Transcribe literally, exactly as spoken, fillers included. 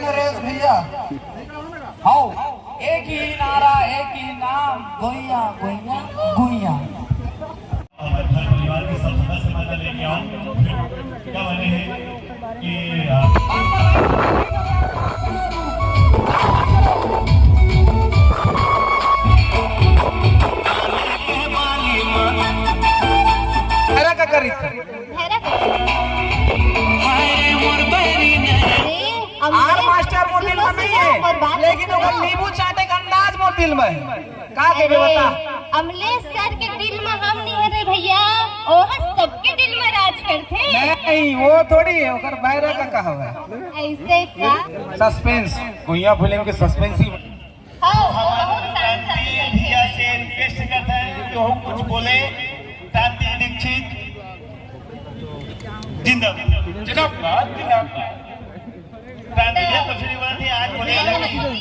नरेश भैया, हाउ, एक ही नारा, एक ही नाम, गुइया, गुइया, गुइया। और घर परिवार के सब सदस्य मजा लेके आओ। फिर क्या बने हैं कि, आ, भैरा का करी। भैरा का। अरे, आर अमलेश मास्टर मोर दिल में नहीं है, और बात लेकिन सुनो। ओकर नींबू चाटे का अंदाज मोर दिल में है। का कहे अरे, बता? अमलेश सर के दिल में हम नहीं है रे भैया, ओह सबके दिल में राज करथे। नहीं, वो थोड़ी है, ओकर भैरा का कहा हुआ है। ऐसे का? सस्पेंस, गुइया फिल्म के सस्पेंस ही। हाँ, हाँ, हाँ, क्रांति भैया से रिक्वेस्ट करता है कि वो कुछ बोले। क्रांति दीक्षित जिंदाबाद, जिंदाबाद, जिंदाबाद। क्रांति भैया कुछ नहीं बोलते, आज बोले।